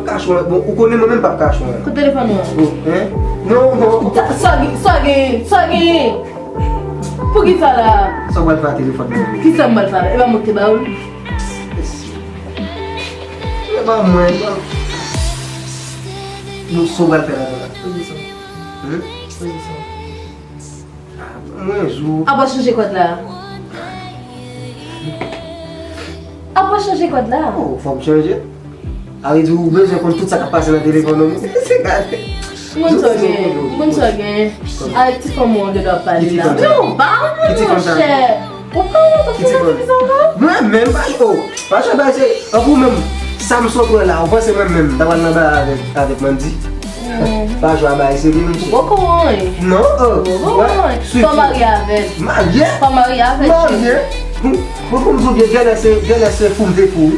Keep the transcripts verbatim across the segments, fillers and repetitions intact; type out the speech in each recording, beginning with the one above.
Kach mwen, bon, ou konnen mwen menm m p ap kach mwen. Kote telefòn ou an? Oh, hein? Non, non. Sa, sa gen, sa gen, sa gen. Poukisa la? Sa w pral fè a telefòn mwen? Kisa m pral fè a? E pa mwen ki te ba ou l? E pa mwen, non. Non, sa w pral fè la, la? Poze sa. Hmm? Poze sa. Mwen jou. Apa chanje kòd la? Apa chanje kòd la? Oh, fò m chanje. A vle di ou bezwen konn tout sa k ap pase nan telefòn ou. Se gade. M konn sa w gen. M konn sa w gen. Avèk ti fanm ou an gen dwa pale la. Non, pa anyen monchè. Ou pa wè sa ki sa la? Mwen menm pa, oh, pa jwe bay se, an pou menm, sa m sot wè la, ou panse mwen menm, m ta pral nan bay avèk, avèk Mandy? Pa jwe a bay serye, monchè. Ou poko anyen. Non, oh, ou poko anyen. Pa marye avè l. Marye? Pa marye avè l. Marye? Mwen pou m di w byen, genlè se, genlè se fou m te fou, wi.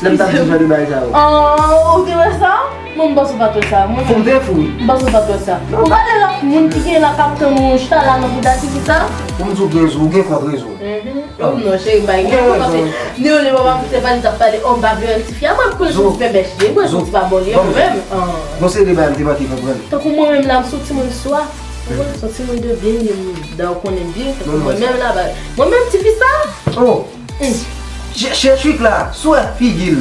Lè m t ap di jan de bagay sa yo. Oh, ou te wè sa? Mwen, m panse w pa t wè sa. Mwen menm, m panse w pa t wè sa. Ou gade lòt moun ki gen la k ap tann ou chita la nan bouda ti fi sa? Pou m di w byen, ou gen kont rezon. Oh non, cheri, m pa gen kont. Ni yo, li pa pale, li t ap pale, oh, m pa vle wè ti fi a. Mwen, m konnen se yon ti pèpèch li ye. Mwen, se yon ti pa bon li ye, mwen menm. Bon, se de bagay m te manke konprann. Tankou mwen menm la, m se yon timoun swa. Mwen, se yon timoun de byen, m da w konnen byen. Tankou mwen menm la, mwen menm, ti fi sa. Oh! Chè, chè Chwik la, sou wè figi l.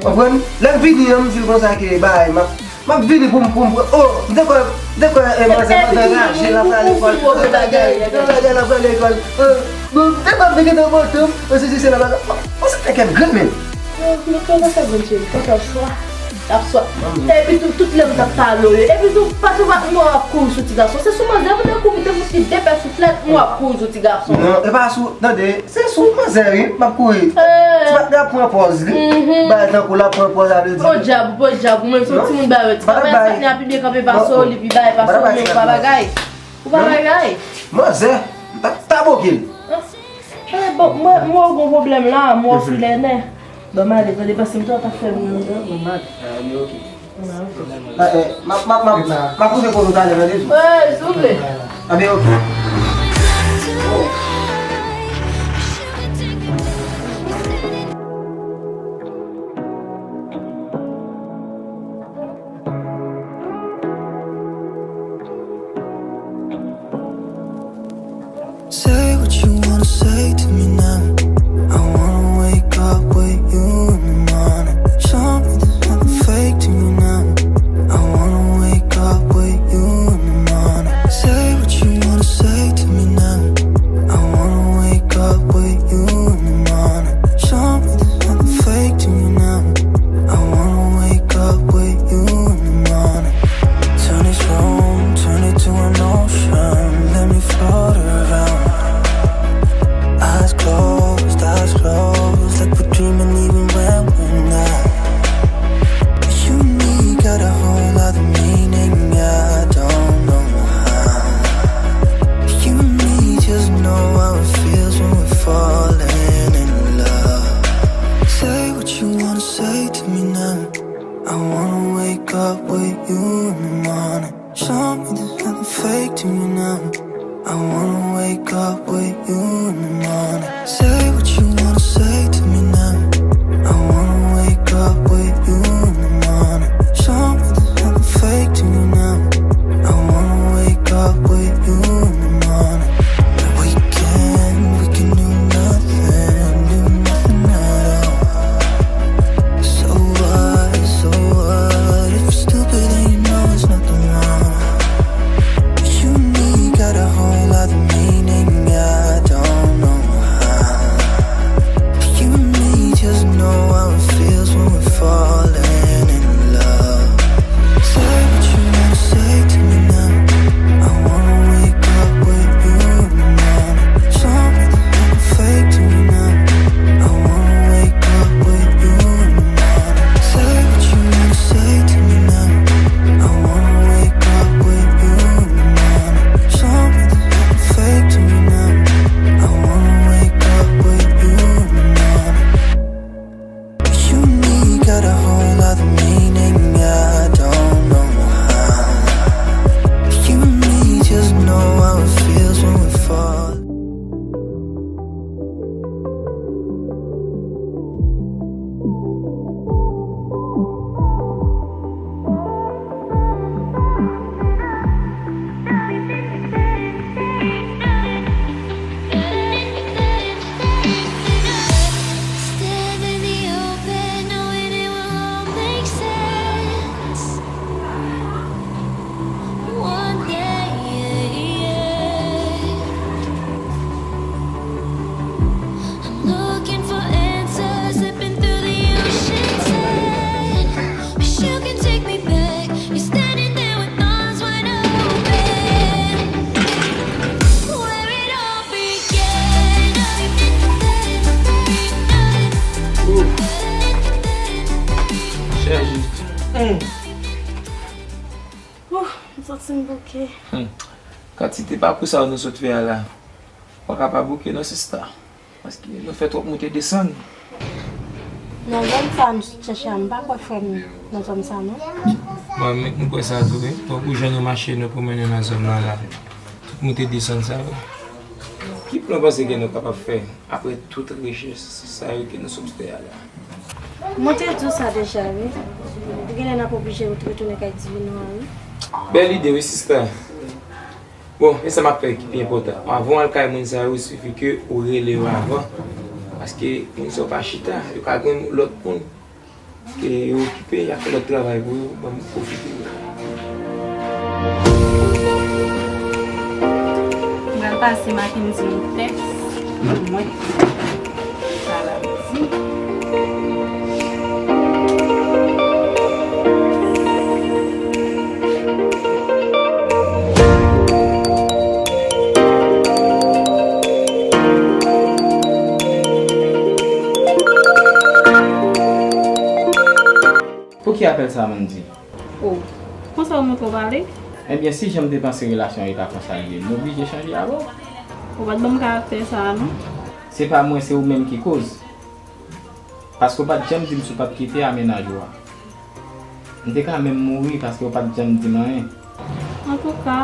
Konprann? Lè m vini an, m di l konsa ke, bay, m ap, m ap vini pou m, pou m pran, oh, m te kwè, m te kwè, eh, manzè pandan raje l ap pral lekòl. Bagay, bagay, l ap pral lekòl. Eh, bon, m te kwè m te gentan kontan, oh, se, se, se la bagay. Oh, se te kè grenn, men. Non, non, pa fè grenn, cheri, pa fè swa. L ap swa. Epi tou, tout lè m t ap pale w yo. Epi tou, pa tou, pa, mwen w ap kouri sou ti gason. Se sou manzè pou te kouri, te fout li de pè souflèt, mwen w ap kouri sou ti gason. Non, e pa sou, tande, se sou manzè, wi, m ap kouri. Ti pa t ap pran pòz, li. Bay tankou l ap pran pòz, sa vle di. Podyab, podyab, ou menm se yon timoun bay wè. Ti pa bay sa, ni a pi byen kanpe pase w, li pi bay pase w, men ou pa bagay. Ou pa bagay. Manzè, m t ap taboke l. Bon, mwen, mwen gon pwoblèm la, mwen w ap fè lè nè. Ban m ale, tande, paske m twò ta fè moun nan, ban m ale. Ah, men oke. Ah, eh, m ap, m ap, m ap, m ap rive kote w talè, tande, Zou. Ey, souple. Ah, men oke. Say what you wanna say to me now. I wanna wake up with you in the morning. Show me there's nothing fake to you now. I wanna wake up with you in the morning. Say what you wanna say to me now. I wanna wake up with you in the morning. Show me there's nothing fake to you now. I wanna wake up with you in the morning. Turn this room, turn it to an ocean. Let me float around. Eyes closed, eyes closed, like we're dreaming even when we're not. You and me got a whole other meaning, I don't know how. You and me just know how it feels when we're falling in love. Say what you wanna say to me now. I wanna wake up with you in the morning. Show me there's nothing fake to me now. I wanna wake up with you in the morning. Say what you wanna say to me now. I wanna wake up with you in the morning. Show me there's nothing fake to me now. I wanna wake up with you in the morning. We can, we can do nothing, do nothing at all. So what, so what? If you're stupid, then you know it's nothing wrong. You and me got a whole lot of M bouke. Hmm. Kantite pakou sa nou sot fè a la, ou pa ka pa bouke non, sista. Paske nou fè twòp moute desann. Nan zòn sa a m sot chèche a, m pa kwè frè m nan zòn sa a non. Mwen menm m kwè sa tou wi. Tankou jan nou mache, nou pwomennen nan zòn nan la, tout moute desann sa yo. Ki plan w panse ke nou kapab fè apre tout rechèch sa yo ke nou sot fè a la? Mwen te di w sa deja wi. Genlè n ap oblije retounen kay Divino a wi. Bèl ide wi, sista. Bon, e sa m ap fè ki pi enpòtan. Avan w al kay moun sa yo, sifi ke ou rele yo avan. Paske moun sa yo pa chita, yo ka jwenn lòt moun ke yo okipe, y ap fè lòt travay pou yo, ban m pwofite. M pral pase Mackenzie yon tèks pou mwen. Sa l ap di. Pou ki apèl sa a, Mandy? O, konsa w montre w pale? Ebyen, si jan m te panse relasyon an e ta konsa l ye, m oblije chanje avè w. Ou pa t ban m karaktè sa a non. Se pa mwen, se ou menm ki koz. Paske w pa t janm di m si w p ap kite a mennaj ou a. M te ka menm mouri paske w pa t janm di m anyen. Antouka,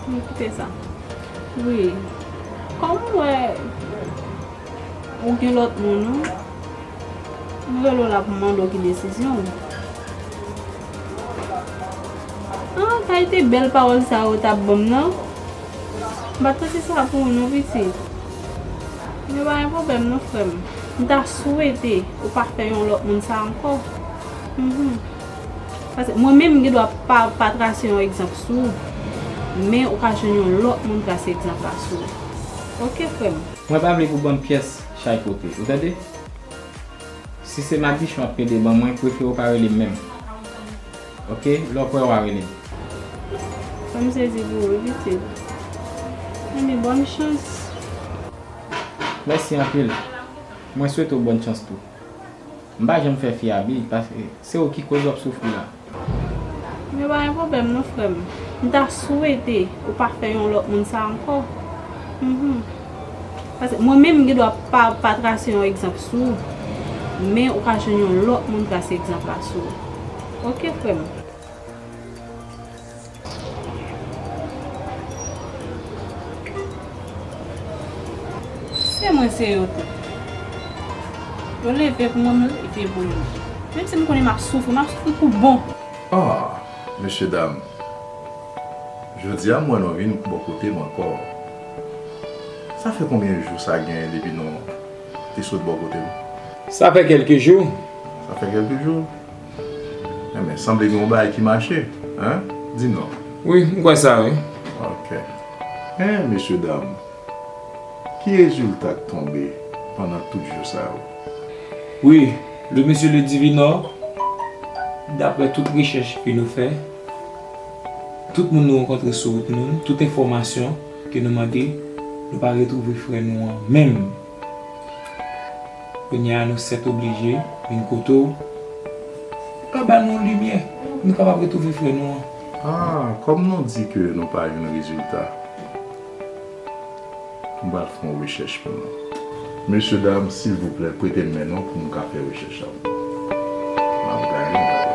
nou kite sa. Wi. Kòm m wè ou gen lòt moun, wi. M rele w la pou m mande w ki desizyon w. Ah, ta ete bèl pawòl sa yo w t ap ban m nan. M pa t panse sa pou ou non, pitit. Men pa gen pwoblèm non, frè m. M ta swete ou pa fè yon lòt moun sa ankò. Mhm. Paske mwen menm, m gen dwa pa, pa trase yon egzanp sou ou, men ou ka jwenn yon lòt moun trase egzanp la sou ou. Oke, frè m. Mwen pa vle pou bann pyès chay kote, ou tande? Si se madichon w ap pede ban mwen, prefere w pa rele m menm. Oke? Lè w kwè w a rele m. Fò m sezi pou ou, wi, pitit. Ebyen, bòn chans. Mèsi anpil. Mwen swete w bòn chans tou. M pa janm fè fi abi, paske se ou ki koz w ap soufri la. Men pa gen pwoblèm non, frè m. M ta swete ou pa fè yon lòt moun sa ankò. Mhm. Paske mwen menm, m gen dwa pa, pa trase yon egzanp sou ou, men ou ka jwenn yon lòt moun trase egzanp la sou ou. Oke, frè m. Se mwen, se yo tou. Yo leve pou mwen, m leve pou yo. Menm si m konnen m ap soufri, m ap soufri pou bon. Ah, mesye dam, jodi a m wè nou vin bò kote m ankò. Sa fè konbyen jou sa genyen depi nou te sot bò kote m? Sa fè kèlke jou. Sa fè kèlke jou? Enben, sanble gen yon bagay ki mache, en? Di m non. Wi, m kwè sa, wi. Ok. En, mesye dam, ki rezilta k tonbe pandan tout jou sa yo? Wi, le mesye le Divinò, daprè tout rechèch ke nou fè, tout moun nou rankontre sou wout nou, tout enfòmasyon ke nou mande, nou pa retwouve frè nou an menm. Kounye a, nou sètoblije vin kote w pou ka ba nou limyè, pou nou kapab retwouve frè nou an. Ah, kòm nou di ke nou pa jwenn rezilta, m pral fè yon rechèch pou nou. Mesye dam, silvouplè, prete m men nou pou m ka fè rechèch la pou nou. M ap gade, m ap gade.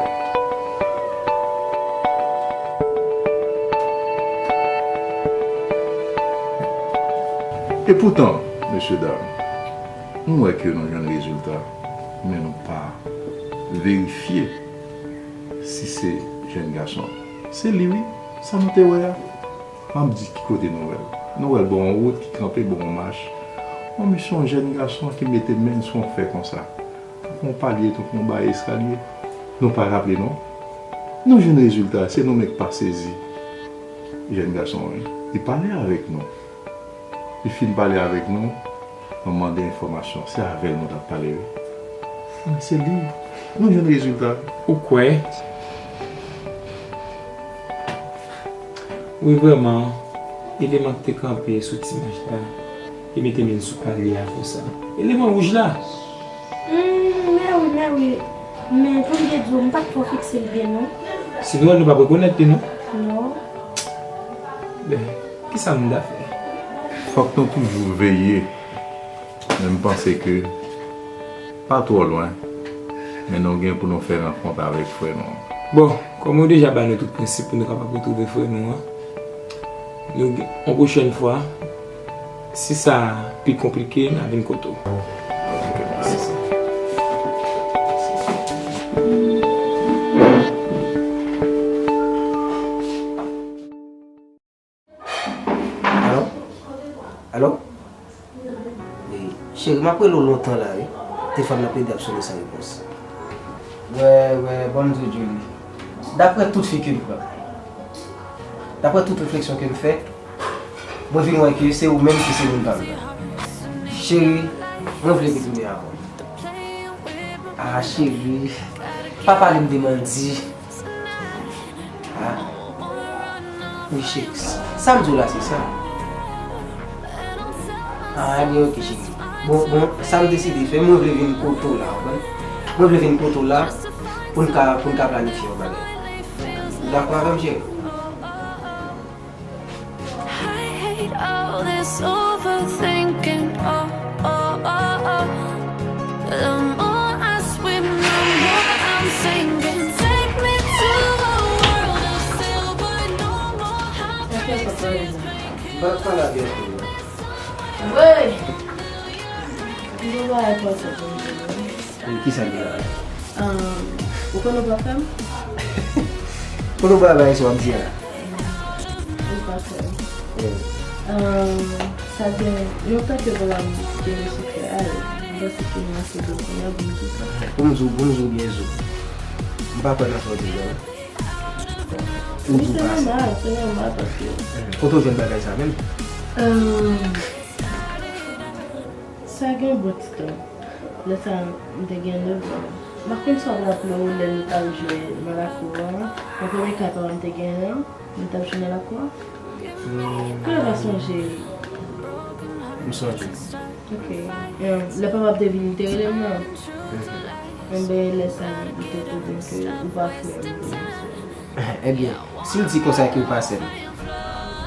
Epoutan, mesye dam, m wè ke nou jwenn rezilta, men nou pa verifye si se jèn gason an. Se li wi, sa nou te wè a. M ap di ki kote nou wè l. Nou wè l bò yon wout ki kanpe bò yon mach. Yon mesye, yon jèn gason ki mete men l sou yon fè konsa. Tankou yon palye, tankou yon bagay eskalye. Nou pa raple non. Nou jwenn rezilta, se nou menm k pa sezi. Jèn gason an, wi. Li pale avèk nou. Li fin pale avèk nou, nou mande enfòmasyon. Se avè l nou t ap pale, wi. Wi, se li. Nou jwenn rezilta. Ou kwè? Wi, vrèman, eleman ki te kanpe sou ti mach la, li mete men l sou palye a konsa. Eleman wouj la! Hmm, mè wi, mè wi. Men, pou m te di w, m pa t twò fikse l byen, non. Si nou wè l, nou p ap rekonèt li, non? Non. Kisa m ta fè? Fòk nou toujou veye, men m panse ke pa twò lwen, men nou gen pou nou fè rankont avèk frè nou an. Bon, kòm ou deja ba nou tout prensip pou nou kapab retwouve frè nou an, nou gen, yon pwochèn fwa, si sa pi konplike, n a vin kote w. Ok, mèsi. Alo? Alo? Wi, cheri, m ap rele w lontan la, wi. Telefòn nan plede ap sone san repons. Wè, wè, ban m di w, Julie. Daprè tout fi ke m pran, daprè tout refleksyon ke m fè, mwen vin wè ke se ou menm ki se moun pa m nan. Cheri, mwen vle retounen avè w. Ah, cheri, pa pale m de Mandy. Ah. Wi, cheri. Sa m di w la, se sa. Ah, ebyen, ok, cheri. Bon, bon, sa m deside fè, mwen vle vin kote w la, w konprann? Mwen vle vin kote w la pou n ka, pou n ka planifye yon bagay. Ou dakò avè m, cheri? I hate all this overthinking. Oh, oh, oh, oh. The more I swim, the more I'm sinking. Take me to a world of silver, no more high tears, vacant. Wi. Yon bagay enpòtan pou m di w. Kisa l gen la? Ahn, ou konnen w pa frè m? Kote w pral bay sa w ap di a la? Ou pa frè m. Ahn, sa gen lontan ke papa m te resi fè a, m panse ke nou ase bon kounye a pou m di w sa. Pou m di w, pou m di w byen di w. M pa kwè nan sa w di la. Wi, se nòmal, se nòmal paske. Kote w jwenn bagay sa menm? Ahn, Sa gen bon ti tan. Lè sa a, m te gen nèf zan. M pa konn si w ap raple w lè nou t ap jwe nan lakou a. Yon premye kay papa m te genyen an, nou t ap jwe nan lakou a. Kilè w pa sonje? M sonje. Ok. Em, lè papa m te vini, li te rele m non. Enben, lè sa a, li te di m ke ou pa frè m. Ebyen, si l di konsa ke ou pa sè m,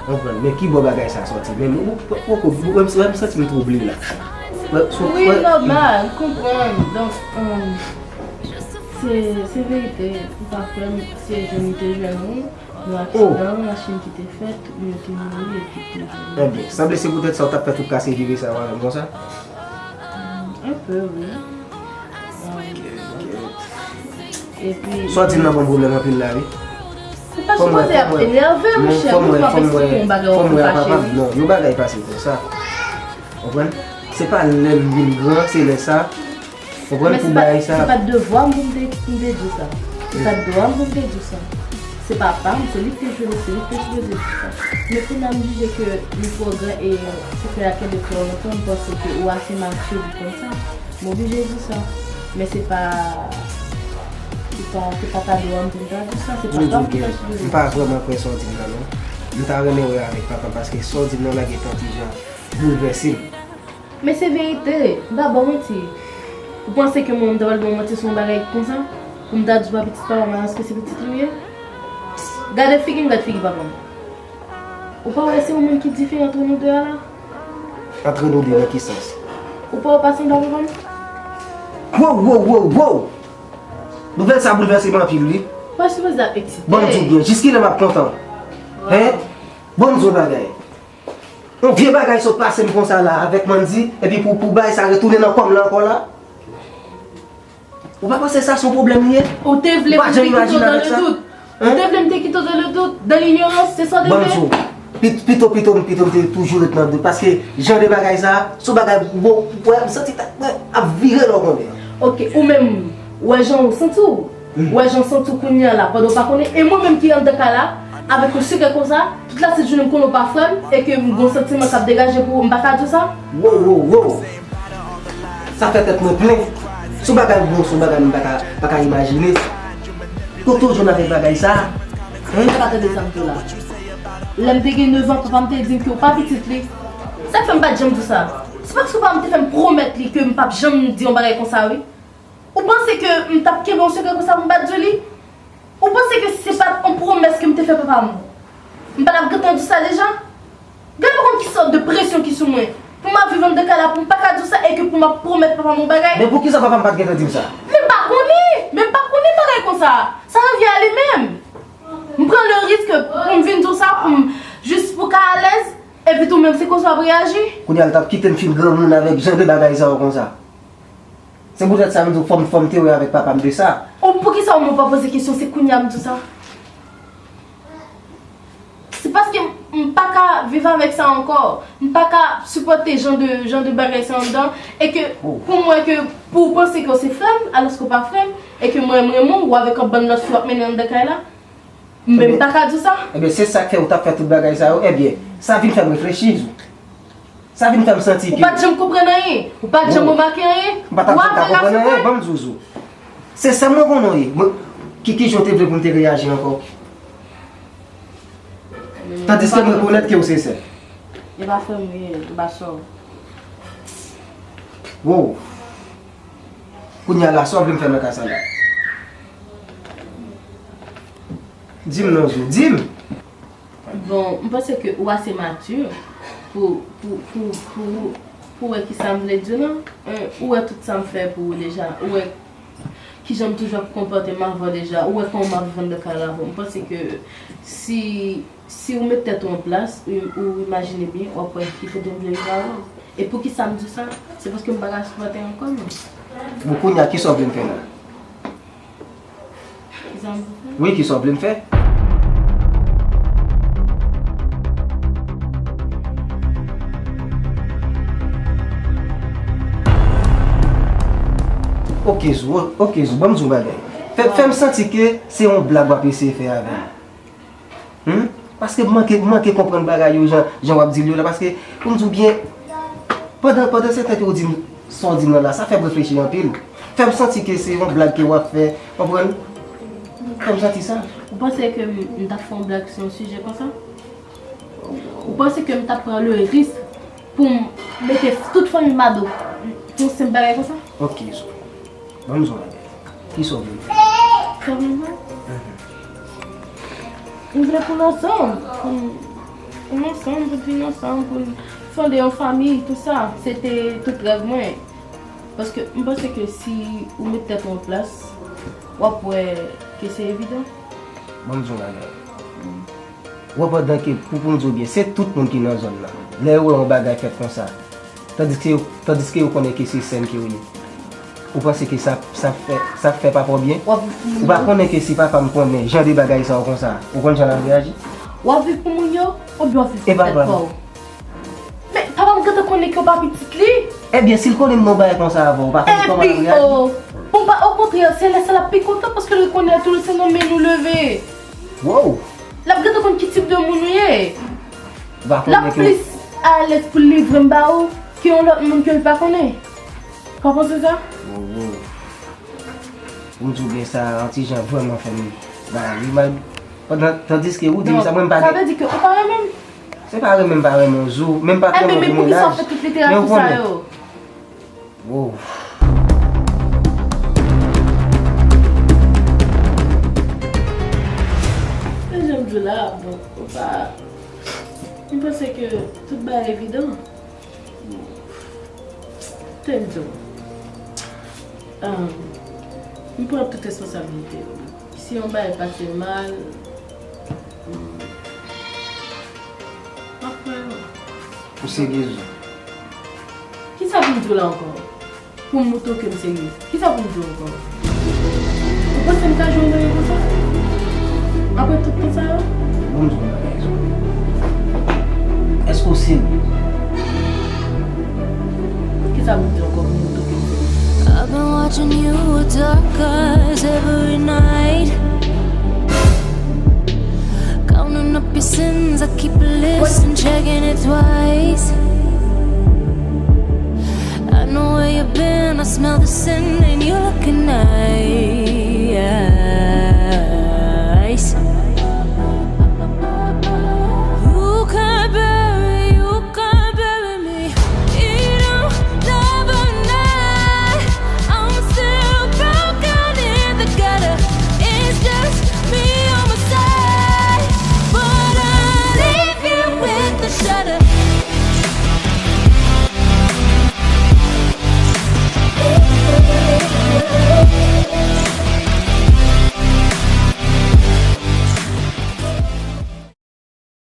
ou konprann, men ki bò bagay sa a sòti? Men ou, ou, ou, ou, ou, m, m santi m twouble la. Wi, nòmal, m konprann. Donk, um, se, se verite, ou pa frè m, se jwenn li te jwenn ou, yon aksidan, machin ki te fèt, ou yo te mouri epi te jwenn. Ebyen, sanble se poutèt sa ou t ap fè tout kase vire sa yo avè m konsa? Um, un peu, wi. Sa w di m nan ban m pwoblèm anpil la, wi. Ou pa sipoze ap enève, monchè. Moun pa bezwen yon bagay w ap fache, wi. Non, yon bagay pase konsa. Konprann? Se pa lè m vin gran, se lè sa. Konprann? Pou bagay sa. Men se pa, se pa devwa m pou m te, pou m te di w sa. Se pa dwa m pou m te di w sa. Se papa m, se li ki te jwenn ou, se li ki te sipoze di w sa. Men kounye a m jije ke li twò gran e se fè a kenbe twò lontan, m panse ke ou ase matye pou konn sa. M oblije di sa. Men se pa, se pa, se pa ta dwa m pou m ta di sa. Se pa dwa m pou ta sipoze di sa. M pa vrèman kwè sa w di m nan, non. M ta renmen wè avèk papa m, paske sa w di m nan la gentan ti jan boulvèse m. Men se verite, m pa ba w manti. Ou panse ke mwen, m ta pral ba w manti sou yon bagay konsa? Pou m ta di w pa pitit papa m, alòske se pitit li m ye? Gade figi m, gade figi papa m. Ou pa wè se yon moun ki diferan antre nou de a la? Antre nou de nan ki sans? Ou pa wè w pa sanble avè papa m? Wow, wow, wow, wow! Nouvèl sa boulvèse m anpil, wi. Ou pa sipoze ap eksite. Bon, m di w byen, jiskilè m ap kontan? Hein? Bon, m di w yon bagay. Yon vye bagay sot pase m konsa la avèk Mandy, epi pou, pou bagay sa retounen nan kò m la ankò la? Ou pa panse sa se yon pwoblèm li ye? Ou te vle pou m te kite w dans le doute. Ou te vle m te kite w dans le doute, dans l'ignorance, se sa w te vle? Bon, m di w, pit-, pito, pito, pito m te toujou ret nan dout, paske jan de bagay sa, se yon bagay, bon, wè, m santi tèt mwen ap vire lè w konnen. Ok, ou menm, wè jan ou santi w. Ou wè jan w santi w kounye a la, pandan w pa konnen, e mwen menm ki anndan kay la, avèk yon sekrè konsa, tout lasenjounen m konnen w pa frè m, e ke m gon santiman k ap degaje pou ou, m pa ka di w sa? Wow, wow, wow! Sa fè tèt mwen plen. Se yon bagay, bon, se yon bagay m pa ka, pa ka imajine. Kote w jwenn avèk bagay sa? Hein? Ou pa tande sa m di w la. Lè m te gen nèf an, papa m te di m ke w pa pitit li. Sa k fè m pa t janm di w sa? Se paske papa m te fè m pwomèt li ke m p ap janm di yon bagay konsa, wi. Ou panse ke m t ap kenbe yon sekrè konsa pou m pa t di w li? Ou panse ke se pa t yon pwomès ke m te fè papa m? M pa t ap gentan di sa deja? Gade pa konn ki sòt de presyon ki sou mwen. Pou m ap viv anndan kay la, pou m pa ka di w sa, e ke pou m ap pwomèt papa m yon bagay. Men poukisa papa m pa t gentan di m sa? Men m pa konnen. Men m pa konnen bagay konsa. Sa revyen a li menm. M pran le risk pou m vin di w sa, pou m, jis pou w ka alèz, epi tou menm se konsa w ap reyaji. Kounye a l t ap kite m fin granmoun avèk jan de bagay sa yo konsa. Se poutèt sa m di w fò m, fò m te wè avèk papa m de sa. Ou poukisa ou menm pa poze kesyon, se kounye a m di w sa? Se paske m, m pa ka viv avèk sa ankò. M pa ka sipòte jan de, jan de bagay sa anndan. E ke pou mwen ke pou w panse ke w se frè m, alòske w pa frè m, e ke mwen, m renmen w, ou avèk yon bann lòt fi w ap mennen anndan kay la. Men m pa ka di w sa. Ebyen, se sa k fè ou t ap fè tout bagay sa yo. Ebyen, sa vin fè m reflechi, Zou. Sa vin fè m santi ke ou pa t janm konprann anyen. Ou pa t janm remake anyen. M pa t ap janm ka konprann anyen. Ban m di w, Zou. Se sè m mwen konnen w ye. Mwen, ki, ki jan w te vle pou m te reyaji ankò? Tandiske m rekonèt ke w se sè. E pa frè m ye, e pa sè w. Wow. Kounye a la, sa w vle m fè nan ka sa la? Di m non, Zou, di m! Bon, m panse ke ou ase mati pou, pou, pou, pou, pou wè kisa m vle di w lan. Ou wè tout sa m fè pou ou deja. Ou wè kijan m toujou ap konpòte m avè w deja. Ou wè kòman m ap viv anndan kay la avè w. M panse ke si, si ou met tèt ou an plas, ou, ou imajine byen, w ap wè ki kote m vle rive avè w. E poukisa m di w sa? Se paske m pa ka sipòte ankò, non. Bon, kounye a, kisa w vle m fè la? Wi, kisa w vle m fè? Ok, Zou, ok, Zou, ban m di w yon bagay. Fè, fè m santi ke se yon blag w ap eseye fè avè m. Hmm? Paske m manke, m manke konprann bagay yo jan, jan w ap di l yo la. Paske, pou m di w byen, pandan, pandan se tan ke w di m sa w di m nan la, sa fè m reflechi anpil. Fè m santi ke se yon blag ke w ap fè, konprann? Fè m santi sa. Ou panse ke m, m t ap fè yon blag sou yon sijè konsa? Ou panse ke m t ap pran le risk pou m mete tout fanmi m adan yon senp bagay konsa? Ok, Zou. Ban m di w yon bagay. Kisa w vle m fè? Sa vle m fè? Mhm. M vle pou n ansanm, pou n, pou n ansanm, pou n vin ansanm, pou n fonde yon fanmi, tout sa. Se te tout rèv mwen. Paske m panse ke si ou met tèt ou an plas, w ap wè ke se evidan. Ban m di w yon bagay. Ou wè, pandan ke, pou, pou m di w byen, se tout moun ki nan zòn nan. Lè yo wè yon bagay fèt konsa, tandiske yo, tandiske yo konnen ke se sè m ke w ye. Ou panse ke sa, sa fè, sa fè papa w byen? Ou pa konnen ke si papa m konnen jan de bagay sa yo konsa, ou konn jan l ap reyaji? W ap viv pou moun yo, oubyen w ap viv pou tèt pa w? Men, papa m gentan konnen ke w pa pitit li. Ebyen, si l konnen m nan yon bagay konsa avè w, ou pa konnen kòman l ap reyaji? Epi, o, pou m pa, okontrè, se lè sa l ap pi kontan paske l konnen tou se nan men nou leve. Wow! L ap gentan konn ki tip de moun ou ye. L ap plis alèz pou l livre m ba ou ke yon lòt moun ke l pa konnen. Ou pa panse sa? Wow, wow. Pou m di w byen, sa yon ti jan vrèman fè m bagay wi, mal. Pandan, tandiske ou di m sa, mwen m pa gen. Sa vle di ke ou pa renmen m? Se pa renmen m pa renmen w, Zou, men m pa t renmen w pou mennaj. Ebyen, men poukisa w fè tout literati sa yo? Wow. Men jan m di w la, bon, ou pa, m panse ke tout bagay evidan. Tande m di w. Ahn, m pran tout responsablite yo. Si yon bagay pase mal, m, m ap pran yo. Ou serye, Zou? Kisa pou m di w la ankò? Pou m montre w ke m serye. Kisa pou m di w ankò? Ou panse m ka jwe yon bagay konsa? Apre tout tan sa yo? Ban m di w yon bagay, Zou. Èske w serye? Kisa pou m di w ankò pou m montre w ke m serye? I've been watching you with dark eyes every night. Counting up your sins, I keep a list and checking it twice. I know where you've been, I smell the sin, and you looking nice.